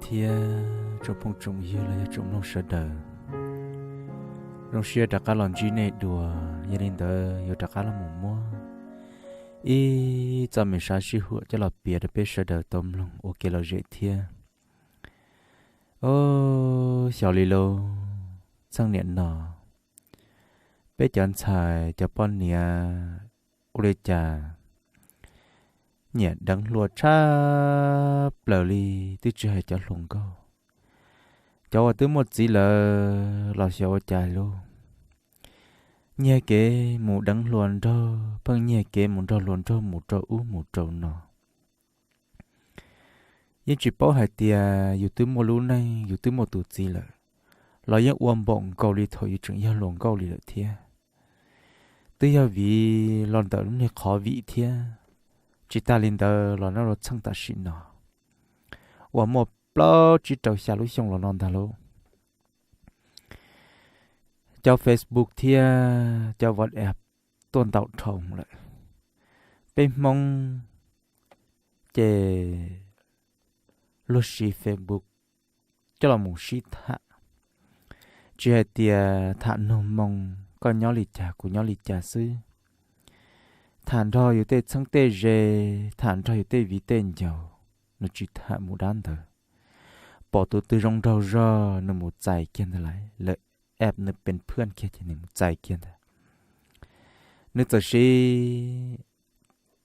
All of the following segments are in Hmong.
thiab tsoom phooj tsoom ywg los yog tsoom mloog sawv daws. Zoo siab rov qab los ntsib nej dua, yog li ntawd yuav rov qab los mus muab ib txoj me sab sij huam coj los piav rau peb sawv daws tau mloog ua kev lom zem thiab. Os, xyov li lauj, txheej niam no peb cov ntxhais cov poj niam ua li cas nyiam deev hluas tshaj plaws li, twb tsis hais cov hluas nkauj. Cov uas twb muaj txiv lawm los xyov ua cas lauj, nyiag kev mus deev hluas nraug, pheej nyiag kev mus nrog hluas nraug mus rau ub mus rau no. Yeej tsis paub hais tias yus twb muaj lub neej, yus twb muaj tus txiv lawm, los yeej ua npaum nkaus li thaum yus tseem yog hluas nkauj li lawm thiab. Twb yog vim los ntawm lub niag qhov vim thiab, tsis tas li ntawd los nyob rau txheej tam sim no uas muaj plaub tsib rau xya lub xyoo los no ntag lauj, cov Facebook thiab cov WhatsApp tuaj ntau dhau lawm. Peb Hmoob ces luag siv Facebook coj los mus sib tham, tsis hais tias tham nug moo, koj nyob li cas kuv nyob li cas xwb, tham nrog yus tej txheeb tej ze, tham nrog yus tej viv tej ncaus, nws tsis tham mus dab ntawd. Pom tus twg zoo nraug zog nws mus txais kiag ntawd lawm, lawv app nws pes phwaj kiag ces nws mus txais kiag ntawd. Nws txawm siv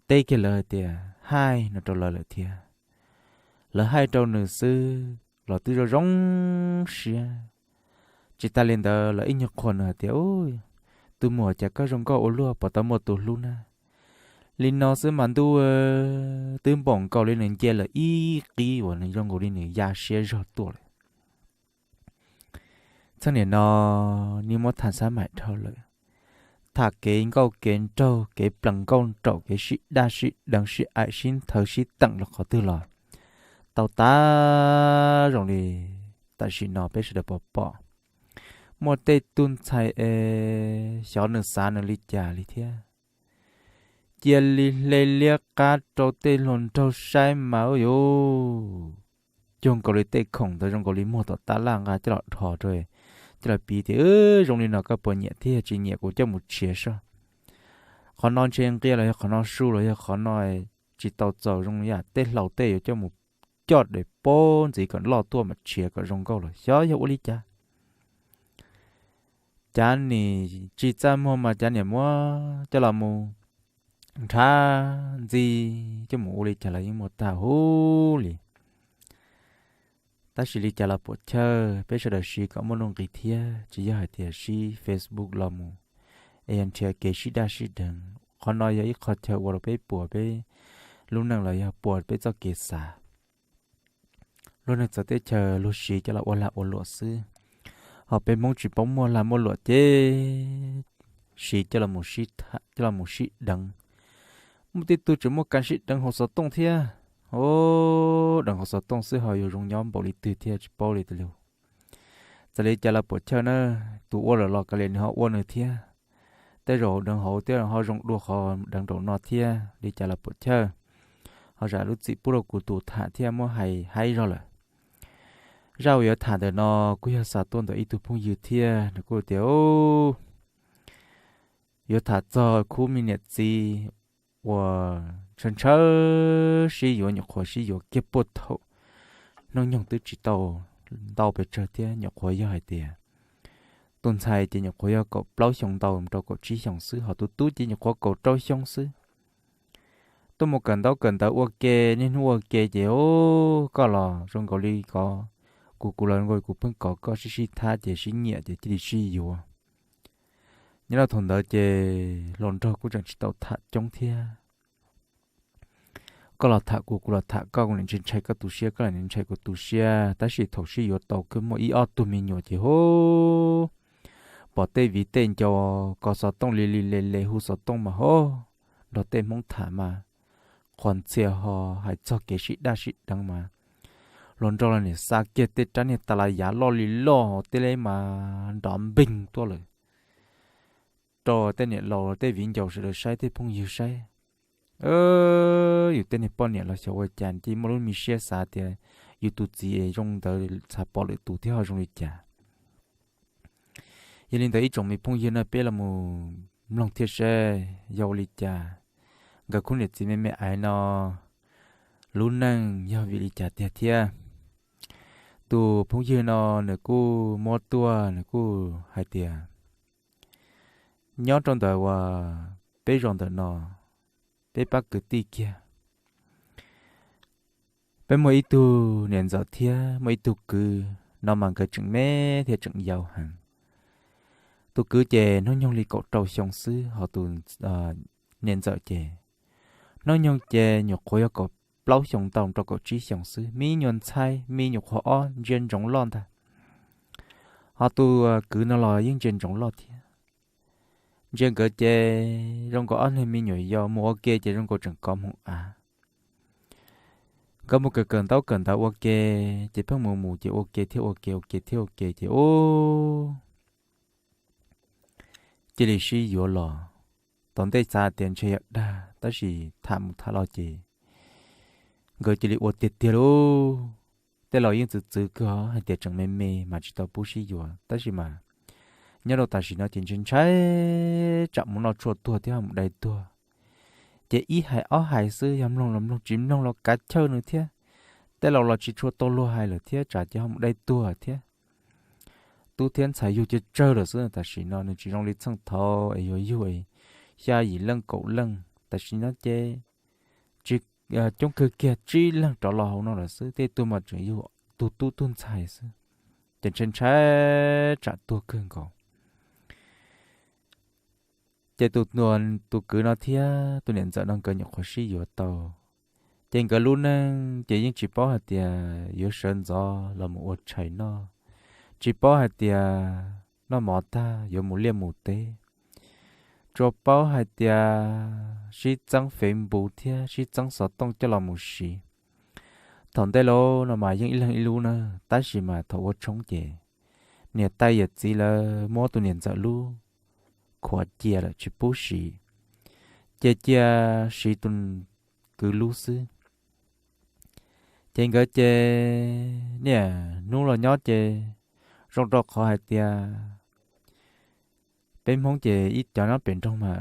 teb kiag lawv hais tias haij no rau lawv lawm thiab. Lawv haij rau nws xwb los twb zoo zoo siab. Tsis tas li ntawd lawv ib nyuag qhuas nws hais tias, tus muam, cas koj zoo nkauj ua luaj, puas tau muaj tus hlub na? Li no xwb mas ntuj, twb npaum nkaus li nws nce lawm ib qib uas nws zoo nkaus li nws ya siab zog tuaj lawm. Txheej niam no nej muab tham xab maim dhau lawm, tham kev nkauj kev nraug, kev plees nkauj nraum, kev sib daj sib deev, sib aim sib nthawv sib teem los qhov twg los tau tas zoo li tam sim no peb sawv daws pom pom. Muaj tej tug ntxhais es xyov nws xav nws li cas li thiab, cia li hle liab qab rau tej hluas nraug saib mas ub yuv, cuag nkaus li tej khoom ntawd zoo nkaus li muag tom tab laj nqa coj los dhos rau, coj los piv tias zoo li no koj puas nyiam thiab, yog tsis nyiam kuv coj mus tshiav soj. Qhov no ntshe nqia los yog qhov no su los yog qhov no tsis tau txaus zoo yam tej hlau tej yuav coj mus coj daim pob ntxiv kom loj tuaj mam tshiav kom zoo nkauj los xyov yog ua li cas. Cav nim tsis txaj muag mas cav niam muab coj los mus nrhav ntxiv coj mus ua li cas los yeej muaj tag huv li. Tab sis li cas los puam chawj, peb sawv daws siv kom muaj nuj nqis thiab, tsis yog hais tias siv Facebook los mus es yog nrhiav kev sib daj sib deev. Qhov no yog ib qho chaw ua rau peb puas peb lub neej los yog puas peb txoj kev xav. Luag neeg txawv teb chaws luag siv coj los ua lag ua luam xwb, ho peb Hmoob tsis paub muaj lag muaj luam ces siv coj los mus sib deev. Muaj tej tug tseem muaj kas sib deev hauv xov tooj thiab. Os, deev hauv xov tooj xwb ho yuav zoo nyob npaum li twg thiab tsis paub li lawm. Txawm li cas los puam chawj na, tus ua lawm los kav liam nws ho ua nws thiab. Tej zaum deev hauv thiab ho zoo dua qhov deev nraum no thiab, li cas los puam chawj. Ho zam lub txim pub rau kuv tus tham thiab muab hais haib zog lawm. Zaj uas yuav tham ntawm no kuj yog xa tuaj ntawm ib tug phooj ywg thiab, nws kuj tias yuav tham txog khub me niam txiv uas ntshaw ntshaw sib yuav, nyuam qhuav sib yuav kiag puag thaum hnub nyoog twb tsis tau ntau pes tsawg thiab, nyuam qhuav yog hais tias tus ntxhais ces nyuam qhuav yog kaum plaub xyoo ntau rau kaum tsib xyoos xwb, ho tus tub ces nyuam qhuav kaum rau xyoo xwb. Tuaj mus kawm ntaub kawm ntawv ua ke, niaj hnub ua ke ces koj los zoo nkaus li kov kuv, kuv los zoo nkaus kuv pheej kov koj, sib sib thab ces sib nyiam ces cia li sib yuav. Nyob rau thaum ntawd ces hluas nraug kuj tseem tsis tau tham coob thiab. Koj los tham kuv, kuv los tham koj, kuv nim ntshai ntshai koj tu siab, koj los nim ntshai kuv tu siab. Tab sis thaum sib yuav tau kawg muaj ib ob tug me nyuam ces hu, pom tej viv tej ncaus kov xov tooj li li le le hu xov tooj mas hu, nrog tej Hmoob tham mas qhuas ntxhia, ho hais txog kev sib daj sib deev mas hluas nraug los nim xa kiag tej rab niag tas las yav loj li loj, tej leb mas nrov npeeg tuaj lawm rau tej niam laus tej viv ncaus sawv daws saib, tej phooj ywg saib. Yus tej niag poj niam los xyov ua cas cia muaj lub me siab xav tias yus tus txiv zoo ntawd txhais pom lwm tus thiab ho zoo li cas. Yog li ntawd ib tsoom me phooj ywg no peb los mus mloog thiab seb yog ua li cas, nkawd khub niam txiv me me aiv no lub neej yog vim li cas tiag thiab. Tus phooj ywg no nws kuj muab tuaj nws kuj hais tias nyob rau ntawm uas peb zos ntawm no, peb pab kwv tij kiag, peb muaj ib tug niam ntxawm thiab muaj ib tug kwv no mas nkawd tseem me thiab tseem yau heev. Tus kwv ces hnub nyoog li kaum rau xyoo xwb, ho tus niam ntxawm ces hnub nyoog ces nyuam qhuav yog kaum plaub xyoo ntau rau kaum tsib xyoo xwb, me nyuam ntxhais me nyuam qhuav ob ntsia ntsoov loj ntag. Ho tus kwv no los yeej ntsia ntsoov loj thiab. Ntsia nkawd ces zoo nkaus ob niag me nyuam yaus mus ua ke ces zoo nkaus tseem kov mus av. Nkawd mus kawm kawm ntaub kawm ntawv ua ke, ces pheej mus mus ces ua ke thiab ua ke ua ke thiab ua ke ces ub, cia li sib yuav los. Tom ntej xav tias ntshe yog dag tab sis tham mus tham los ces nkawd cia li ua tiag tiag lauj. Tej laus yeej txwv txwv kawg hais tias tseem me me mas tsis tau pub sib yuav, tab sis mas nyob rau tam sim no ces ntshai ntshai tsam mus noj tshuaj tuag thiab ho mus dai tuag. Ces ib hais ob hais xwb, yog mloog los mloog, tsis mloog los kav chawj nws thiab. Tej laus los tsis tshua tau luag hais lawm thiab, tsam ces ho mus dai tuag thiab. Tub thiab ntxhais yug cia tsawg lawm xwb, tam sim no nws tsis zoo li txheej thaud es yuav yug xya yim leej kaum leej. Tam sim no ces tsis, coob kawg kiag tsib leeg rov los hauv no lawm xwb, tej tug mas tseem yug tug tub tug ntxhais xwb. Ces ntshai ntshai tsam tuag kawg nkaus. Ces tus, tus kwv no thiab tus niam ntxawm no nkawd nyuam qhuav sib yuav tau. Ces nkawd lub neej ces yeej tsis paub hais tias yuav sawv ntxov los mus ua tshais noj, tsis paub hais tias noj mov tag yuav mus liaj mus teb, tsuas paub hais tias sib txeeb Facebook thiab sib txeeb xov tooj coj los mus siv. Thaum ntej lawm no mas yeej ib leeg ib lub na, tab sis mas thaum ua tshoob ces niam tais yawm txiv lawv muab tus niam ntxawm lub khuam cia lawm tsis pub siv, ces cia siv tus kwv lub xwb. Ces nkawd ces niaj hnub los nyob ces zoo rau qhov hais tias peb Hmoob ces ib cov nyob pem nroog mas,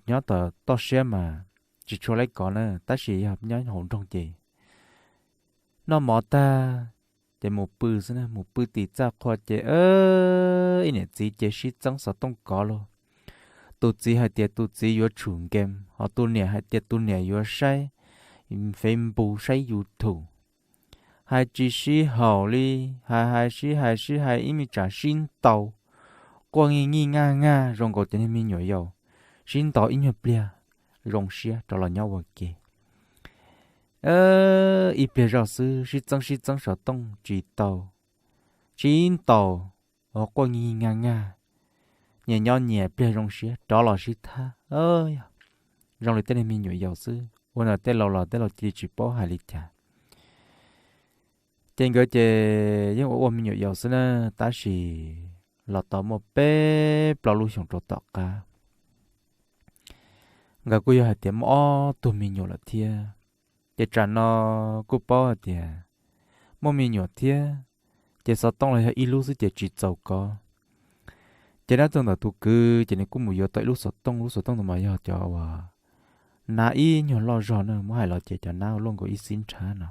nyob tom toj siab mas tsis tshua laib kov na, tab sis yog nyob hauv nroog ces noj mov tag ces mus pw xwb na, mus pw tim txaj qhua ces ib niam txiv ces sib txeeb xov tooj kov los. Tus txiv hais tias tus txiv yuav tshum game, ho tus niam hais tias tus niam yuav saib Facebook saib YouTube. Hais tsis sib haum li, hais hais sib hais sib hais ib me tsam sib ntaus, quaj nyiaj nyiaj nyaj nyaj zoo nkaus cov niag me nyuam yaus sib ntaus ib nyuag pliag zoo siab rov los nyob ua ke. Ib pliag zoj xwb sib txeeb sib txeeb xov tooj tsis tau, sib ntaus, quaj nyiaj nyiaj nyaj nyaj, nyias nyob nyias pliag zoo siab rov los sib thab. Zoo li tej niag me nyuam yaus xwb, ua ntawm tej laus los tej laus cia li tsis paub hais li cas. Ces nkawd ces yeej ua ua me nyuam yaus xwb na, tab sis los tau muaj peb plaub lub xyoos rau tom qab, nkawd kuj yog hais tias muaj ob tug me nyuam lawm thiab. Ces tsam no kuj paub hais tias muaj me nyuam thiab, ces xov tooj los yog ib lub xwb ces tsis txaus kov. Ces nab txog ntawm tus kwv ces nws kuj mus yuav tau ib lub xov tooj, lub xov tooj ntawd mas yog cov uas nab ib nyuag loj zog na, muab hais los ces cov nab luaj nkaus ib xib nrhav no,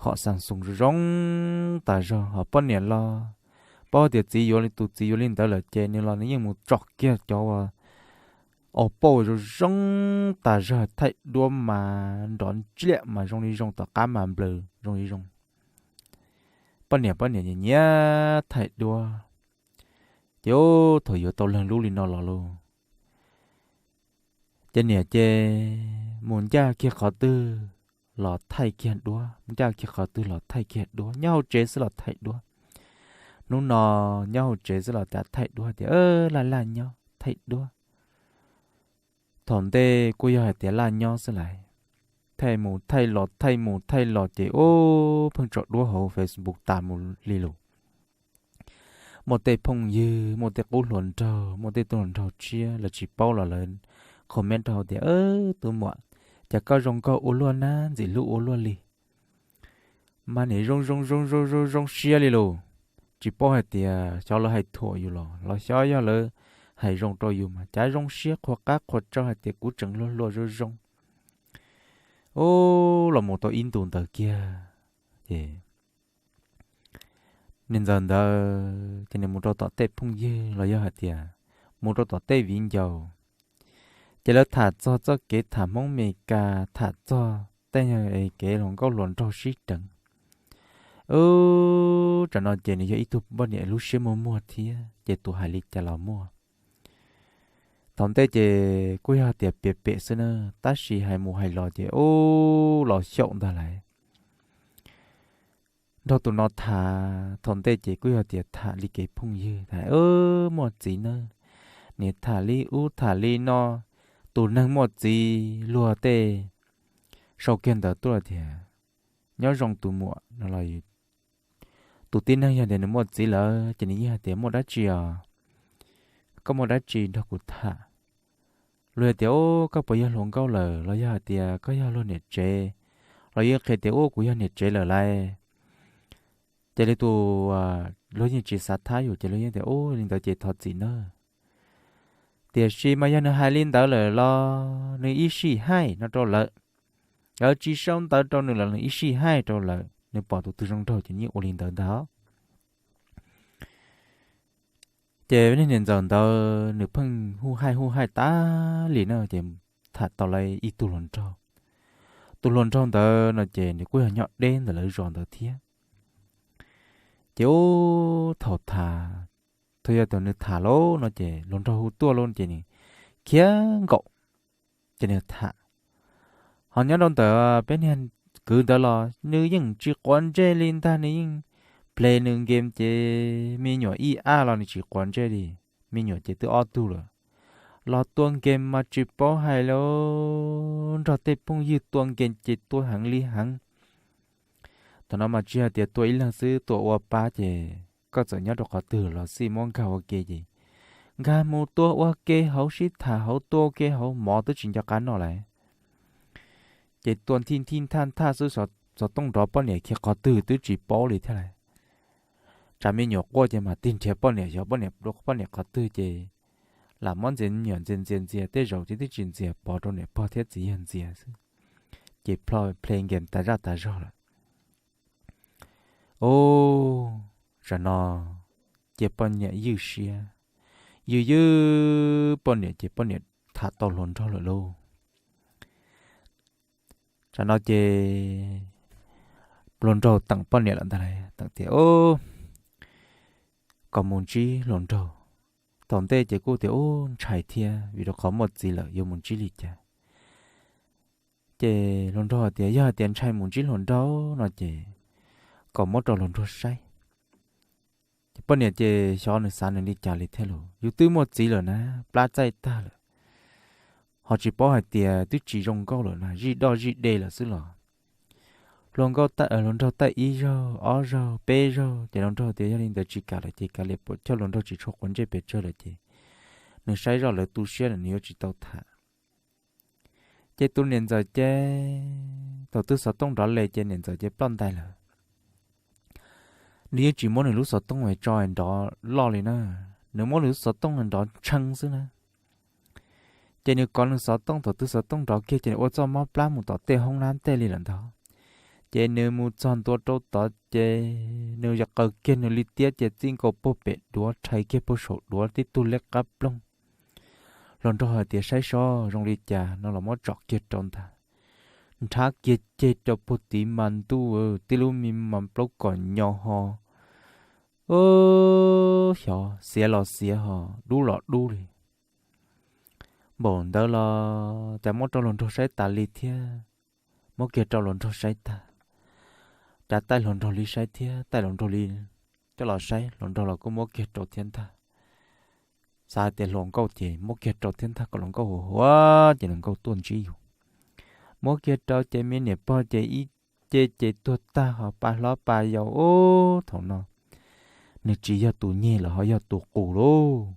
hom Samsung zoo tas zog. Ho poj niam los paub tias txiv yuav li, tus txiv yuav li ntawd lawm ces nws los nws yeej mus tsom kiag cov uas Oppo zoo zoo tas zog, thaij duab mas nrov ntsiam mas zoo li zoo, tom qab mas nplaws zoo li zoo. Poj niam, poj niam nyiam nyiam thaij duab, ces thaum yuav tau leeg lub li no los lauj, ces niam ces mus ncaj kiag qhov twg los thaij kiag duab, mus ncaj kiag qhov twg los thaij kiag duab, nyob hauv tsev xwb los thaij duab. Hnub no nyob hauv tsev xwb los cas thaij duab tias laj laj nyob thaij duab. Thaum ntej kuj yog hais tias laj nyob xwb lais, thaij mus thaij los thaij mus thaij los ces ub pheej tso duab hauv Facebook tas mus li lus. Muaj tej phooj ywg, muaj tej qub hluas nraug, muaj tej tub hluas nraug tshiab lawv tsis paub los lawv comment rau hauv tias, Ub, tus muam, cas koj zoo nkauj ua luaj na, ntxim hlub ua luaj li. mas nim zoo zoo zoo zoo zoo zoo siab li lauj. Tsis paub hais tias xyov lawv hais thuam yus los los xyov yog lawv hais zoo rau yus mas cav zoo siab qhuas qab qhuas tsau hais tias kuv tseem hluas hluas zoo zoo. Ub, los mus tau ib ntus ntawd kiag ces niag ntxawm ntawd ces nws mus rau tom tej phooj ywg los yog hais tias mus rau tom tej viv ncaus, ces lawv tham txog txoj kev tham Hmoob Mes Kas, tham txog tej kev hluas nkauj hluas nraug sib deev. Ub, tsam no ces nws yog ib tug poj niam lub siab muag muag thiab ces tus hais li cas los muaj. Thaum ntej ces kuj yog tias piam pem xwb na, tab sis hais mus hais los ces ub, los xyaum ntag lauj. Nrog tus no tham thaum ntej ces kuj yog tias tham li kev phooj ywg, tham muaj txiv na, nim tham li ub tham li no. Tus neeg muaj txiv luag tej sau kiag ntawd tuaj tias, nyob zoo tus muam no los, tus tib neeg yog tias nws muaj txiv lawm ces nws yeej hais tias muaj dab tsi os, koj muaj dab tsi nrog kuv tham. Luag tias, ub, koj puas yog hluas nkauj lawm los yog hais tias koj yog luag niam tsev, los yeej qhia tias, ub, kuv yog niam tsev lawm lauj. Ces li tus, luag yeej tsis xav thab yus ces luag yeej tias, ub, li ntawd ces thov txim nawb. Tiam sis mas yog nws hais li ntawd lawm los nws ib sij haij no rau lawv, lawv tsis sau ntawv rau nws los nws ib sij haij rau lawv, nws pom tus twg zoo nraug ces nws yeej ua li ntawd ntag. Ces niag niam ntxawm ntawd nws pheej hu haij hu haij tas li na ces tham tau lawv ib tug hluas nraug. Tus hluas nraug ntawd no ces nws kuj yog nyob deb ntawm lawv zos ntawd thiab. Ces ub, thaum tham, thaum yog thaum nws tham lauj no ces hluas nraug hu tuaj lauj ces nws khiav nkaum ces nws tham. Ho nyob rau ntawm peb niag kwv ntawd los nws yeej tsis quav ntsej li ntag, nws yeej ple nws game ces me nyuam ib a los nws tsis quav ntsej li. Me nyuam ces twb ob tug lawm, los tua game mas tsis paub hais li, nrog tej phooj ywg tua game ces tua heev li heev. Thaum no mas tsis hais tias tua ib leeg xwb, tua ua pab ces koj txawm nyob rau qhov twg los xij muab nkag ua ke ces nkag mus tua ua ke hauv, sib tham hauv, tua ua ke hauv, mov twb tsis nco qab noj lawm. Ces tua nthij nthij nthaj nthaj xwb, xov tooj nrov poj niam khiav qhov twg twb tsis paub li thiab lauj. Tsam me nyuam quaj ces mam tig nrhiav poj niam, xyov poj niam, poj niam qhov twg ces lam muab ntxias me nyuam ntxias ntxias ntxias tej zaum ces twb tsis ntxias, pov rau niam pog thiab txiv yawg ntxias xwb. Ces plho ple game tas zaj tas zog lawm. Ub, tsam no cia poj niam ywj siab, ywj ywj poj niam ces poj niam tham tau hluas nraug lawm lauj. Tsam no ces hluas nraug teem poj niam lawm ntag lauj, teem tias, ub, kom mus ntsib hluas nraug. Thaum ntej ces kuj tias, ub, ntshai thiab vim rau qhov muaj txiv lawm yuav mus ntsib li cas. Ces hluas nraug hais tias yog hais tias ntshai mus ntsib hluas nraug no ces kom muab rau hluas nraug saib. Ces poj niam ces xyov nws xav nws li cas li thiab lauj, yus twb muaj txiv lawm na, plab txaij tag lawm, ho tsis paub hais tias twb tsis zoo nkauj lawm na, zij doj zij de lawm xwb los. Hluas nkauj, hluas nraug taij ib zaug ob zaug peb zaug ces hluas nraug tias yog li ntawd tsis kam lawm ces kav liam, puam chawj hluas nraug tsis tshua quav ntsej pes tsawg lawm ces nws saib zoj lawv tu siab lawm nws yuav tsis tau tham. Ces tus niam ntxawm ces thaum twg xov tooj nrov les ces niam ntxawm ces ploj ntais lawm. Nws yeej tsis muab nws lub xov tooj tso nrov loj li na, nws muab nws lub xov tooj nrov tshee xwb na. Ces nws kov nws xov tooj, thaum twg xov tooj nrov kiag ces nws ua txoj mob plab mus tom tej hoob nab tej li lawm ntag. Ces nws mus txog ntua rau tod ces nws yog qaws kiag nws li tiab ces txij nkaus puag pem duav rhais kiag puag saum duav tib tug liab qab ploog. Hluas nraug hais tias saib seb zoo li cas no los muab tsom kiag rau ntag. Nrhab kiag ceg rau puag tid mas ntuj, tib lub me mas plaub kom nyo ho, xyov xiav los xiav ho dub los dub li. Npaum ntawd los cas muab rau hluas nraug saib tas li thiab. Muab kiag rau hluas nraug saib tag, cas taij hluas nraug li saib thiab, taij hluas nraug li coj los saib, hluas nraug los kuj muab kiag rau thiab ntag. Xav hais tias hluas nkauj ces muab kiag rau thiab ntag, kom hluas nkauj huv huav ces hluas nkauj tuaj ntsib yus. Muab kiag rau ces me niam pog ces ib ce ces tuag tag ho pa hlob pa yau. Ub, thaum no nws tsis yog tus nyeg lawm ho yog tus qus lauj.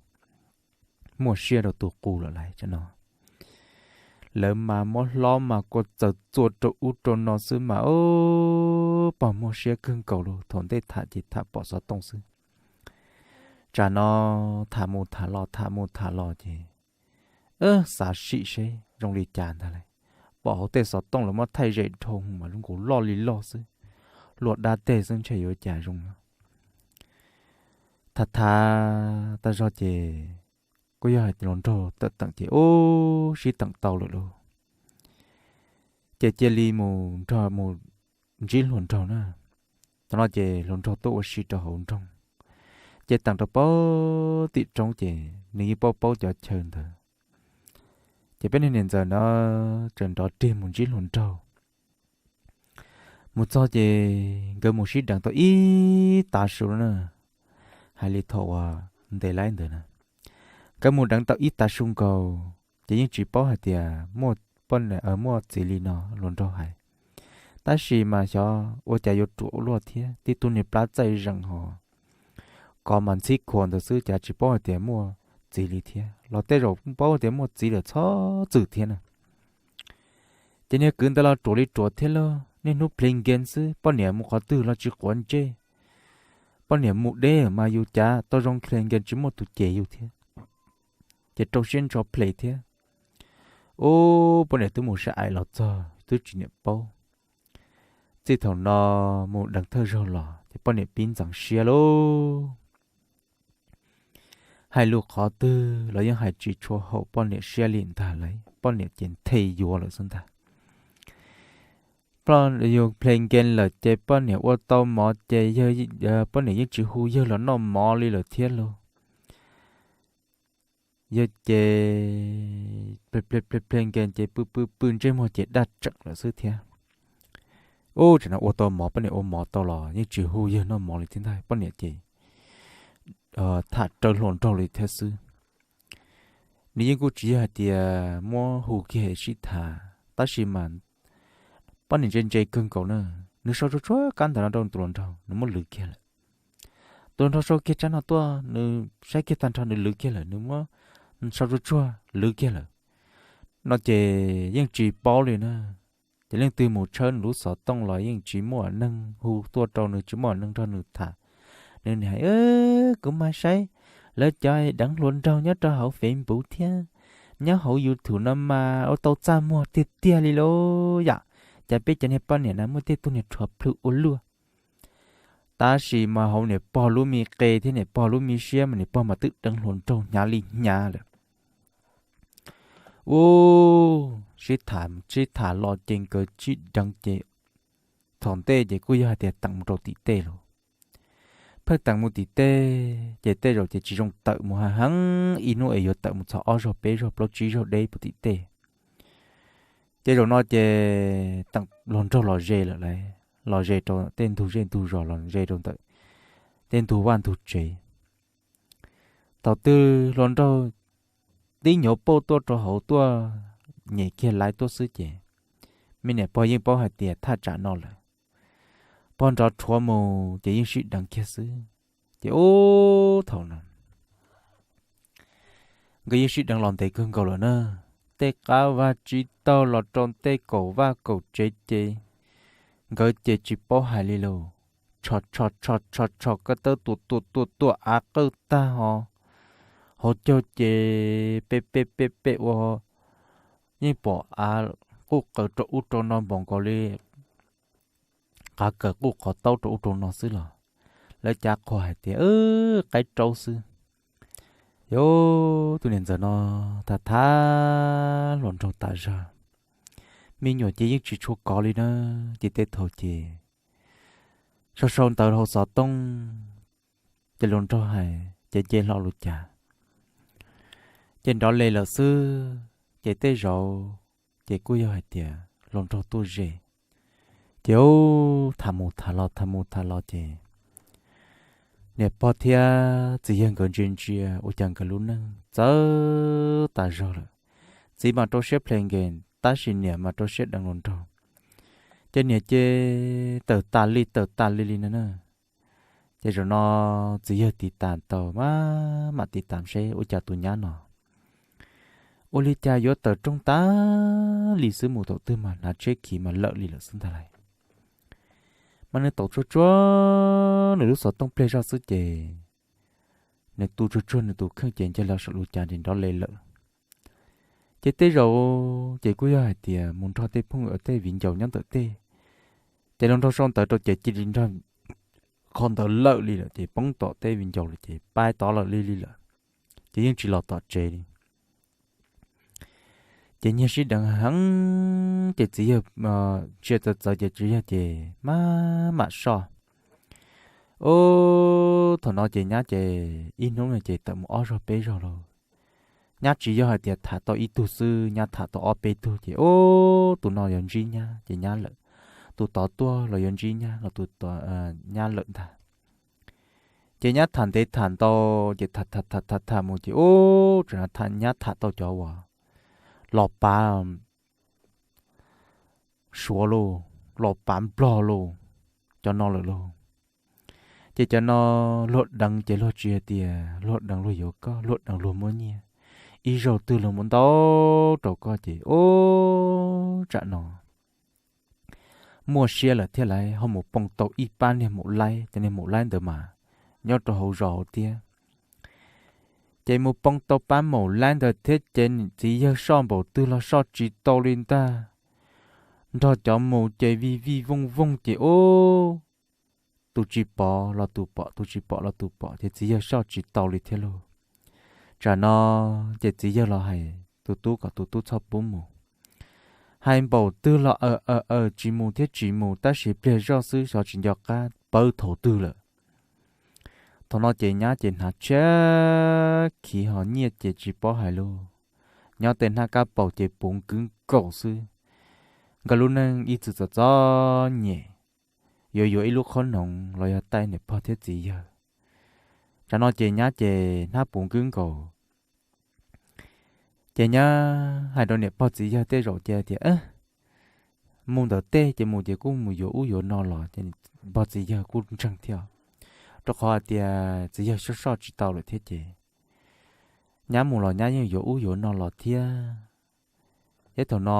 Muaj siab rau tus qus lawm lauj no. Lawv mas muab hlob mas kua txawm txua rau ub rau no xwb mas ub, pog muaj siab kawg nkaus li, thaum ntej tham ces tham pom xov tooj xwb. Tsam no tham mus tham los tham mus tham los ces xav sim seb zoo li cas ntag lauj. Pom hauv tej xov tooj los muab thaij zem dhau mas lub nkaus loj li loj xwb, luaj dab teg xwb ntshe yuav cas zoo no. Tham tham tag zog ces kuj yog hais tias hluas nraug tawm teem ces ub sib teem tau lawm lauj. Ces cia li mus nrog mus ntsib hluas nraug na. Thaum no ces hluas nraug tuaj ua si rau hauv nroog, ces teem rau pem tim roob ces nws yeej paub paub cov chaw ntawd. Ces peb niag niam ntxawm na txawm nrov rig mus ntsib hluas nraug. Mus txog ces nkawd mus sib deev tau ib tav su na, hais li thaum uas ntes laib ntawd na. Nkawd mus deev tau ib tav su nkaus ces yeej tsis paub hais tias muaj, muaj txiv li no hluas nraug hais. Tab sis mas xyov ua cas yuav ruam ua luaj thiab, tib tug niag plab txaij zees ho kov mas ntxhib khuav ntawd xwb, cas tsis paub hais tias muaj txiv li thiab, los tej zaum paub tias muaj txiv lawm txhob txwm thiab na. Ces niag kwv ntawd los ruam li ruam thiab lauj, niaj hnub plhis nkees xwb, poj niam mus qhov twg los tsis quav ntsej. Poj niam mus deb mas yus cav tau zoo plhis nkees tsis muaj tus cem yus thiab, ces rau siab ntso plhis thiab. Ub, poj niam twb mus sab aim los txog twb tsis niam paub. Txij thaum no mus deev thawj zaug los ces poj niam pib ntxeev siab lauj. Hais lus qhov twg los yeej hais tsis tshua haum poj niam siab li ntag lauj, poj niam ces nthe yuav lawm xwb ntag. Yus plhis nkees lawm ces poj niam ua tau mov ces poj niam yeej tsis hu yawg los noj mov li lawm thiab lauj. Yawg ces plhis nkees ces pw pw pw ntsej muag ces daj tseem lawm xwb thiab. Ub, tsam no ua tau mov, poj niam ua mov tau los yeej tsis hu yawg noj mov li thiab ntag, poj niam ces tham raws hluas nraug li thiab xwb. Nws yeej kuj tsis yog hais tias muab hu kiag sib tham, tab sis mas poj niam ntse ntse kawg nkaus na, nws sau tsuag tsuag kab ntawv no rau tus hluas nraug nws muab lwv kiag lawm. Tus hluas nraug sau kiag tsab no tuaj nws saib kiag tag nrho nws lwv kiag lawm, nws muab sau tsuag tsuag lwv kiag lawm. No ces yeej tsis paub li na. Ces leej twg mus tshawb nws lub xov tooj los yeej tsis muaj neeg hu tuaj rau nws, tsis muaj neeg nrog nws tham. Nws hais, kuv mas saib lawv cov deev hluas nraug nyob rau hauv Facebook thiab nyob hauv YouTube no mas ua tau txaj muag tiag tiag li lauj yam. Cas peb cov niag poj niam na muaj tej tug niag rhuav plhws ua luaj. Tab sis mas hauv niam pog lub me qe thiab niam pog lub me siab mas niam pog mas twb deev hluas nraug hnyav li hnyav lawm. Ub, sib tham sib tham los ces nkawd sib deev ces thaum ntej ces kuj yog hais tias teem mus rau tim tej lauj. Pheej teem mus tim tej ces tej zaum ces tsis zoo tawm mus ha heev, ib hnub es yuav tawm mus txog ob zaug peb zaug plaub tsib zaug deb puag tim tej. Ces zaum no ces teem hluas nraug los ze lawm lauj, los ze rau tej ntug zej ntug zos los ze rau ntawm tej ntug vaj ntug tsev. Thaum twg hluas nraug tib nyuag pauj tuaj rau hauv tuaj nyem kiag laiv tuaj xwb ces me niam pog yeej paub hais tias thaj tsam no lawm, pog nrov rhuav mus ces yeej sib deev kiag xwb. Ces ub thaum no nkawd yeej sib deev los ntev kawg nkaus lawm na. Tej qab vaj tsib taug los rau tej kaum vaj kaum tsev ces nkawd ces tsis paub hais li lauj. Tsho tsho tsho tsho tsho kab tawb tuam tuam tuam tuam av qawj tag ho hauv caug ces pe pe pe pe ua yeej pom av quj qaws rau ub rau no npaum nkaus li qav kaws quj qhov taub rau ub rau no xwb los lawv cav qhuas hais tias qaib raub xwb. Yog tus niam ntxawm no tham tham hluas nraug tas zog, me nyuam ces yeej tsis tshua kov li na. Ces tej thaum ces sau sau ntawv hauv xov tooj ces hluas nraug hais ces nce hlo lus cas ces nrov le lawm xwb. Ces tej zaum ces kuj yog hais tias hluas nraug tuaj ze. Ces tham mus tham los tham mus tham los ces niam pog thiab txiv yawg nkawd ntsia ntsia ua cas nkawd lub neej txawv tas zog lawm. Txiv mas rau siab plhis nkees tab sis niam mas rau siab deev hluas nraug. Ces niam ces tawm tas li tawm tas li li no na. Ces zaum no txiv yawg tiv tas tau mas mam tiv tas seb ua cas tus nyab no ua li cas yuav tawm rooj tas li xwb, mus thaum twg mas hnav tsheb khiv mas lawm li lawm xwb ntag lauj. Ob nws tau tsuag tsuag nws lub xov tooj pliag zog xwb ces nws tu tsuag tsuag nws tus kheej ces nce los saum lub cav nrov le lawm. Ces tej zaum ces kuj yog hais tias mus nrog tej phooj ywg tej viv ncaus nyob ntawm tej, ces los nrog sau ntawv rau ces cia li nrog qhov ntawd lawm li lawm ces poob tom tej viv ncaus lawm ces pab tod lawm li li lawm, ces yeej tsis los tom tsev li. Ces nyiag sib deev heev ces txiv yawg ntsia txawv txawv ces txiv yawg ces maj mam soj. Ub, thaum no ces nyab ces ib hnub no ces tawm mus ob zaug peb zaug lauj. Nyab tsis yog hais tias tham tau ib tug xwb, nyab tham tau ob peb tug ces ub, tus no yuav ntsib nyab ces nyab lawm, tus tod tuaj los yuav ntsib nyab los tus, nyab lawm ntag. Ces nyab tham ntev tham ntau ces tham tham tham tham mus ces ub, tseem nyab tham tau cov uas los pav Suav lauj, los pav Nplog lauj, cov no lawm lauj. Ces cov no luag deev ces luag tsis hais tias luag deev luag yuav koj, luag deev luag muab nyiaj, ib zaug twg luag muab ntau rau koj ces ub, tsam no muaj siab lawm thiab lauj, ho mus poob tau ib pab niag maum laib, cov niag maum laib ntawd mas nyob rau hauv zos hauv thiab. Ces mus poob tau pab maum laib ntawd thiab ces txiv yawg soj npaum twg los soj tsis tau li ntag. Nrog cov mus ces vij vij vooj vooj ces ub, tus tsis pom los tus pom, tus tsis pom los tus pom ces txiv yawg soj tsis tau li thiab lauj. Tsam no ces txiv yawg los hais tus tub kom tus tub txhob pub mus. Hais npaum twg los aws aws aws tsis mus thiab tsis mus, tab sis pliag zoj xwb xyov tsis nco qab pawv thaum twg lawm. Thaum no ces nyab ces hnav tshiab khiv ho nyiaj ces tsis paub hais lauj. Nyob tej hnab kab paus ces puv nkwv nkaus xwb. Nkawd lub neej ib txwm txom txom nyem, yuav yuav ib lub qhob noov los yog taij niam pog thiab txiv yawg. Tsam no ces nyab ces hnab puv nkwv nkaus. Ces nyab hais rau niam pog txiv yawg tej zaum ces tias mus ntawm tej ces mus ces kuj mus yuav ub yuav no los ces pog txiv yawg kuj ntseeg thiab, rau qhov hais tias txiv yawg soj soj tsis tau lawm thiab ces nyab mus los nyab yeej yuav ub yuav no los thiab. Ces thaum no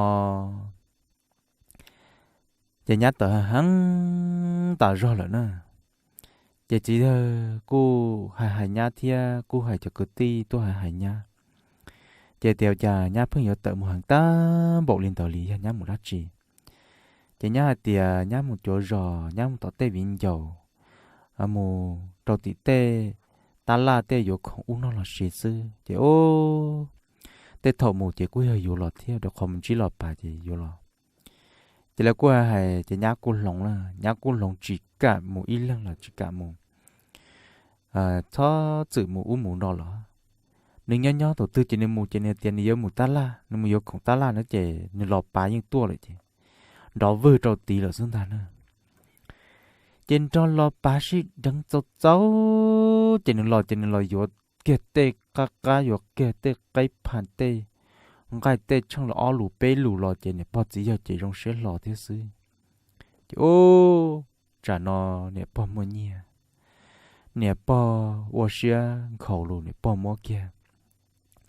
ces nyab tawm heev tas zog lawm na. Ces txiv yawg kuj hais hais nyab thiab kuj hais cov kwv tij tuaj hais hais nyab. Ces tias cas nyab pheej yuav tawm mus heev tag npaum li ntawd li, yog nyab mus dab tsi? Ces nyab hais tias nyab mus cuav zos, nyab mus tom tej viv ncaus, mus rau tim tej tab laj tej yuav khoom ub noj los siv xwb ces ub, tej thaum mus ces kuj yog yuav los thiab, rau qhov mus ntsib los pas ces yuav los. Ces lawv kuj hais ces nyab kuj hloov na, nyab kuj hloov tsis kam mus ib leeg los tsis kam mus, txhob txwm mus ub mus no los. Nws nyob nyob thaum twg ces nws mus ces nws tias nws yuav mus tab laj, nws mus yuav khoom tab laj na ces nws los pas yeej tuaj lawm ces nrov vwg rau tid lawm xwb ntag na. Ces nrog los pas sib deev txaus txaus ces nws los ces nws los yuav kiag tej qab qab, yuav kiag tej qaib pha tej nqaij tej tsheej los ob lus peb lus los ces niam pog txiv yawg ces zoo siab hlo thiab xwb. Ces ub, tsam no niam pog muaj nyiaj, niam pog ua siab nkhaus lus, niam pog muab kiag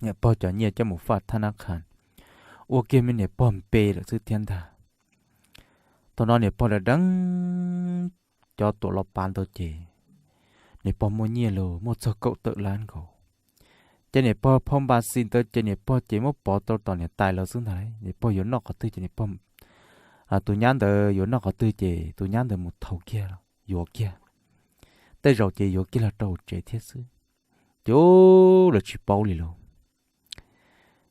niam pog cov nyiaj coj mus faj thab nab qha, ua kiag me niam pog npe lawm xwb thiab ntag. Thaum no niam pog deev deev cov tuam los pav ntawd ces niam pog muaj nyiaj los muaj txog kaum tawm lab nkaus. Ces niam pog phau npa xis ntawd ces niam pog ces muab pov tau tom niam tais lawv xwb ntag. Niam pog yuav noj qhov twg ces niam pog, tus nyab ntawd yuav noj qhov twg ces tus nyab ntawd mus thau kiag los yuav kiag, tej zaum ces yuav kiag los rau tsev thiab xwb. Ces lawv tsis paub li lauj.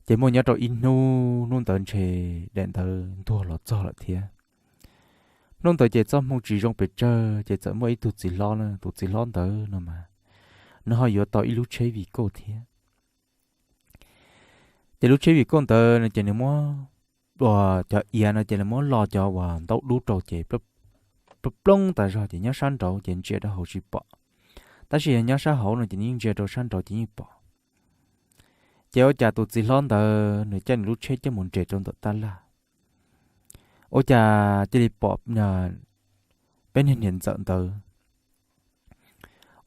Ces muaj nyob rau ib hnub, hnub ntawd ntshe daim ntawd ntuag los txog lawm thiab. Hnub ntawd ces txoj hmoo tsis zoo pes tsawg ces txawm muaj ib tug txiv hlob na, tus txiv hlob ntawd no mas nws ho yuav tau ib lub tsheb vim kauj thiab. Ces lub tsheb vim kauj ntawd no ces nws muab, uas cov iav no ces nws muab lo cov uas ntaub dub rau ces plob plob tas zog ces nyob sab nraud ces ntsia rau hauv tsis pom, tab sis yog nyob sab hauv no ces yeej ntsia rau sab nraud ces yeej pom. Ces ua cas tus txiv hlob ntawd nws caij nws lub tsheb coj mus nres rau ntawm tab laj, ua cas cia li pom peb niag niam ntxawm ntawd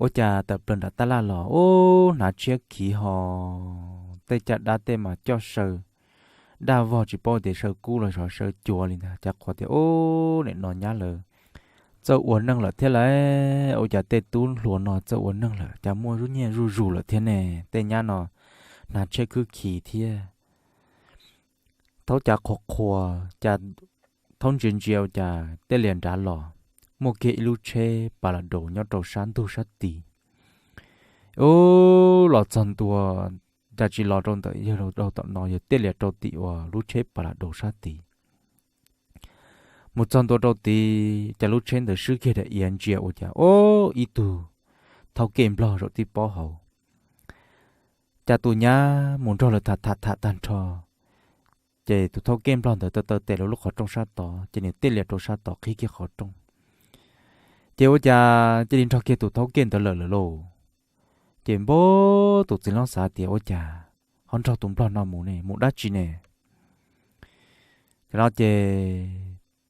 ua cas tawm plaws nram tab laj los ub hnav tshiab khiv ho tej caj dab tej mas coj saw daj vog tsis paub tias saw kub los xyov saw cua li ntag. Cas qhuas tias ub, nim no nyab lawv txawj ua neej lawm thiab lauj. Ua cas tej tub hluas no txawj ua neej lawm, cas muaj zuj nyiaj zuj zus lawm thiab ne? Tej nyab no hnav tsheb khwb khis thiab thaub cav qhuas qhuas, cas thaub ntsia ntsia ua cas tej lias nrad los muaj kiag ib lub tsheb pas las daus nyob rau sab ntug sab tid. Ub, los txog ntua, cas tsis los rau ntawm yawg, rau tom no, yawg tej lias rau tim uas lub tsheb pas las daus sab tid. Mus txog ntua rau tid, cas lub tsheb ntawd swb kiag daim iav ntsia ua cas, ub, ib tug thaub kej nplog zaum tib pob hauv. Cas tus nyab mus nrog lawv tham tham tham tag nrho, ces tus thaub kej nplog ntawd taw taw tes rau lub qhov rooj sab tod, ces nws tej lias rau sab tod qhib kiag qhov rooj. Ces ua cas cia li nrog kiag tus thaub kej ntawd lawm lawm lauj. Ces npab tus txiv hlob xav tias ua cas ho nrog tus nplog no mus ne, mus dab tsi ne? Ces no ces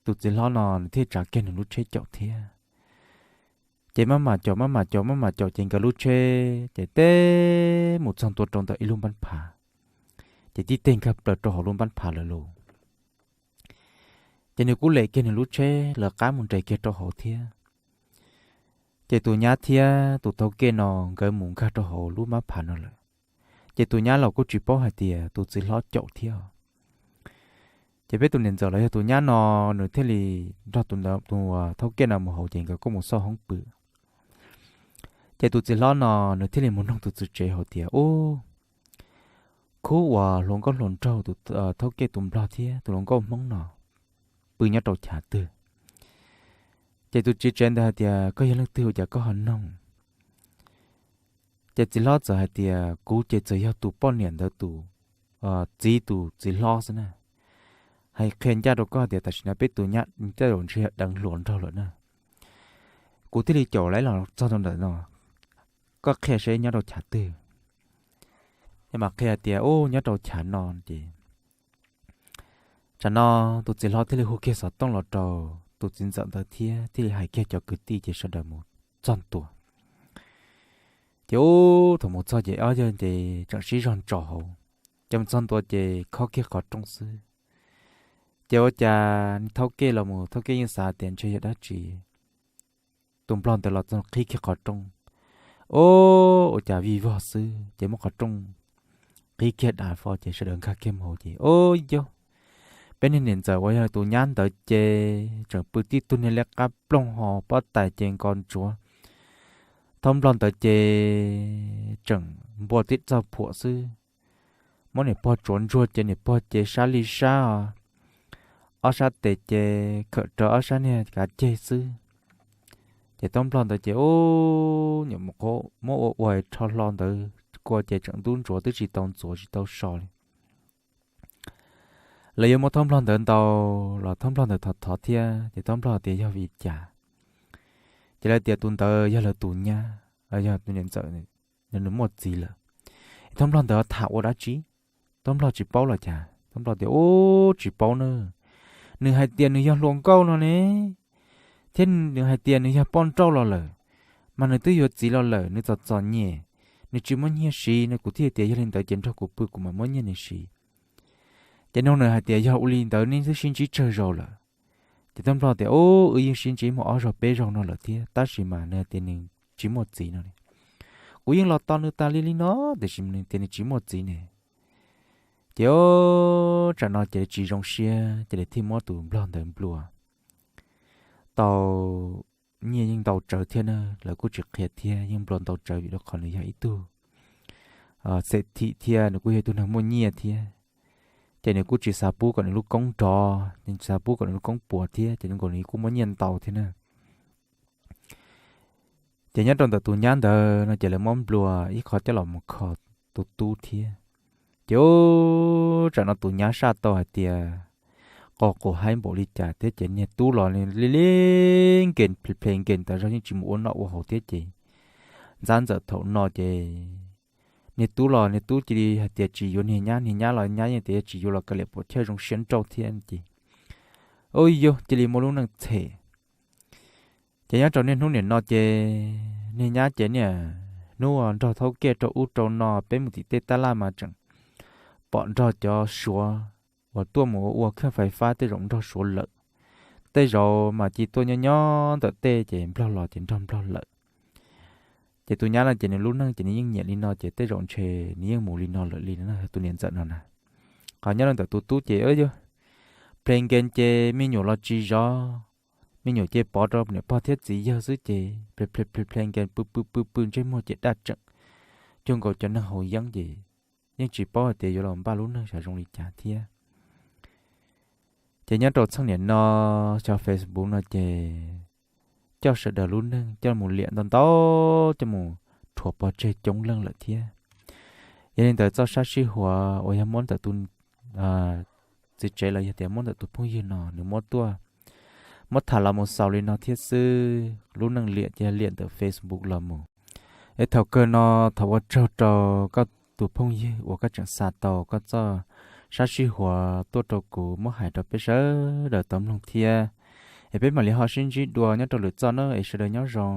tus txiv hlob no nws thiaj tsav kiag nws lub tsheb caum thiab. Ces maj mam caum, maj mam caum, maj mam caum, ces nkawd lub tsheb ces teb mus txog ntua rau ntawm ib lub npab phav, ces tib teg nkag plaws rau hauv lub npab phav lawm lauj. Ces nws kuj lem kiag nws lub tsheb lawv qab mus nres kiag rau hauv thiab. Ces tus nyab thiab tus thaub kej no nkawd mus nkag rau hauv lub npab phav no lawm. Ces tus nyab los kuj tsis paub hais tias tus txiv hlob caum thiab. Ces peb tus niam ntxawm los yog tus nyab no, nws thiaj li nrog tus ntawd, tus thaub kej no mus hauv, ces nkawd kuj mus xauj hoob pw. Ces tus txiv hlob no nws thiaj li mus noog tus txiv tsev hauv tias, ub, khub uas hluas nkauj hluas nraug tus thaub kej tus nplog thiab tus hluas nkauj hmoob no pw nyob rau chav twg? Ces tus txiv tsev ntawd hais tias, koj yog leej twg ua cas koj ho noog? Ces txiv hlob txawm hais tias, kuv ces txawm yog tus poj niam ntawd tus txiv tus txiv hlob xwb na. Hais qhia ncaj rau koj tias tam sim no peb tus nyab tej zaum ntshe yog deev hluas nraug lawm na. Kuv thiaj li caum lawv los txog rau ntawm no. Koj qhia seb nyob rau chav twg? Ces mas qhia tias, ub, nyob rau chav no. Ces tsam no tus txiv hlob thiaj li hu kiag xov tooj los rau tus txiv ntxawm ntawd thiab thiaj li hais kiag cov kwv tij, ces sawv daws mus txog ntua. Ces ub, thaum mus txog ces ob yawg ces tseem sib zog ntso hauv. Ces mus txog ntua ces khob kiag qhov rooj xwb. Ces ua cas thaub kej los mus, thaub kej yeej xav tias ntshe yog dab tsi, tus nplog ntawd los txog qhib kiag qhov rooj. Ub, ua cas vij vog xwb, ces muab qhov rooj qhib kiag dav fo, ces sawv daws nkag kiag mus hauv ces, ub, yog peb niag niam ntxawm uas yog tus nyab ntawd ces tseem pw tib tug niag liab qab ploog ho pob tais ces nko ntsuav. Thaub nplog ntawd ces tseem npua tib txoj phuam xwb. Muab niam pog tsuav ntsuag ces niam pog ces sab li sab os, ob sab tes ces khawm rawv ob sab niag kav ceg xwb. Ces thaub nplog ntawd ces ub, nyuam qhuav muab ua ua rho hlo ntawd kua ces tseem ntub ntsuav twb tsis tau ntxuav tsis tau so li. Lawv yuav muab thaub nplog ntawd ntaus los thaub nplog ntawd thov thov thiab, ces thaub nplog tias yog vim li cas. Ces lawv tias tus ntawd yog lawv tus nyab, yog tus niam ntxawm, nws muaj txiv lawm. Thaub nplog ntawd tham ua dab tsi? Thaub nplog tsis paub los cas? Thaub nplog tias, ub, tsis paub na. Nws hais tias nws yog hluas nkauj no ne, thiab nws hais tias nws yog poj nrauj los lawm, mas nws twb yuav txiv los lawm, nws txom txom nyem, nws tsis muaj nyiaj siv no, kuv thiaj tias yog li ntawd ces nrog kuv pw kuv mam muab nyiaj nws siv. Ces nug nws hais tias yog ua li ntawd nej twb sib ntsib tsawg zaus lawm? Ces thaub nplog tias, ub, wb yeej sib ntsib muaj ob zaug peb zaug no lawm thiab, tab sis mas nws hais tias nws tsis muaj txiv no. Kuv yeej los tos nws tas li li no, tiam sis nws tias nws tsis muaj txiv ne. Ces tsam no ces tsis zoo siab, ces lawv thiaj muab tus nplog ntawd nplua tau nyiaj yeej ntau tsawv thiab na, lawv kuj tsis qhia thiab, yeej nplua ntau tsawv vim rau qhov nws yog ib tug xem thim thiab nws kuj yog ib tug neeg muaj nyiaj thiab. Ces nws kuj tsis xav pub kom nws lub koob nrov, nws tsis xav pub kom nws lub koob puas thiab, ces nws kuj muaj nyiaj ntau thiab na. Ces nyob rau ntawm tus nyab ntawd no ces lawv muab nplua ib qho coj los mus kho tus tub thiab. Ces tsam no tus nyab saj tau hais tias qos qus haib npaum li cas thiab ces niag tub los li li nkees ple nkees tas zog yeej tsis mus ua noj ua haus thiab ces ntxab ntxawm thaum no ces niag tub los niag tub cia li hais tias tsis yuav niag nyab, niag nyab los nyab yeej tias tsis yuav los kav liam puas chawj zoo siab nrauj thiab ces, ub, yog cia li muaj lub neej them. Ces nyob rau niaj hnub nim no ces niag nyab ces niaj hnub nrog thaub kej rau ub rau no, peb mus tim tej tab laj mas tseem pom nrog cov suav uas tuaj mus ua khej fais fab tej zaum nrog suav lawm. tej zaum mas cia tuaj nyob nyob ntawm tej ces nplog los ces nrog nplog lawm. Ces tus nyab no ces nws lub neej ces nws yeej nyiam li no ces tej zaum ntshe nws yeej mus li no lawm li no, tus niam ntxawm no na. Qhov nyob rau ntawm tus tub ces yuav ple nkees ces me nyuam los tsis zov, me nyuam ces pov rau niam pog thiab txiv yawg xwb ces ple ple ple ple nkees pw pw pw pw ntsej muag ces daj tseem cuag nkaus cov neeg haus yeeb ces yeej tsis paub hais tias yuav los npaj lub neej xyov zoo li cas thiab. Ces nyob rau txheej niam no, xyov Facebook no ces coj sawv daws lub neej coj mus liam ntau ntau, coj mus rhuav pov tseg coob leej lawm thiab. Yog li ntawd txoj sab sib huas uas yog muab ntawm tus txiv tsev los yog tias muab ntawm tus phooj ywg no nws muab tuaj, muab tham los mus xaus li no thiab xwb. Lub neej liam ces yog liam ntawm Facebook los mus. Es thaum kawg no thov ua tsaug rau koj tus phooj ywg uas koj tseem xa tau koj txoj sab sib huas tuaj rau kuv muab hais rau peb sawv daws tau mloog thiab. Es peb mam li ho sib ntsib dua nyob rau lwm txoj na, es sawv daws nyob zoo.